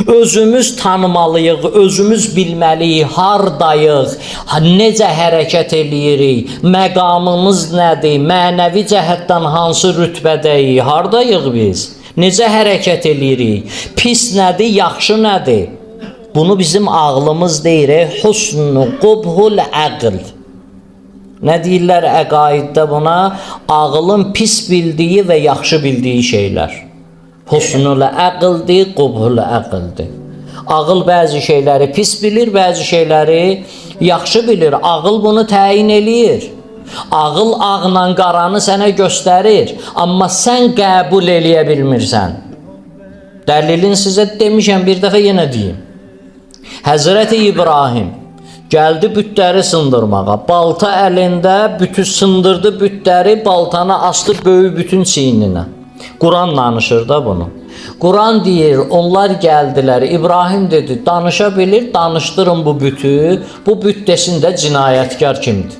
Özümüz tanımalıyıq, özümüz bilməliyik, hardayıq, necə hərəkət eləyirik, məqamımız nədir, mənəvi cəhətdən hansı rütbədəyik, hardayıq biz, necə hərəkət eləyirik, pis nədir, yaxşı nədir? Bunu bizim ağlımız deyir, husnu qubhul əql. Nə deyirlər əqaiddə buna? Ağlın pis bildiyi və yaxşı bildiyi şeylər. Husnul əqldir, qubhul əqldir. Ağıl bəzi şeyləri pis bilir, bəzi şeyləri yaxşı bilir. Ağıl bunu təyin eləyir. Ağıl ağla qaranı sənə göstərir, amma sən qəbul eləyə bilmirsən. Dəlilin sizə demişəm, bir dəfə yenə deyim. Həzrəti İbrahim gəldi bütləri sındırmağa. Balta əlində bütü sındırdı bütləri, baltanı asdı böyük bütün çiyninə. Quran danışır da bunu. Quran deyir, onlar gəldilər. İbrahim dedi, danışa bilir, danışdırın bu bütü. Bu büt desin də cinayətkar kimdir?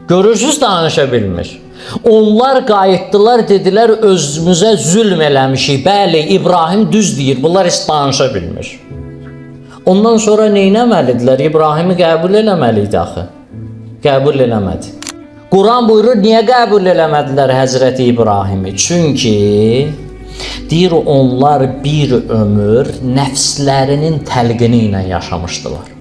Görürsüz danışa bilmir. Onlar qayıtdılar, dedilər özümüzə zülm eləmişik. Bəli, İbrahim düz deyir. Bunlar heç danışa bilmir. Ondan sonra nə etməlidirlər? İbrahimi qəbul eləməli idi axı. Qəbul eləmədi. Quran buyurur, niyə qəbul eləmədilər Həzrəti İbrahimi? Çünki deyir onlar bir ömür nəfslərinin təlqini ilə yaşamışdılar.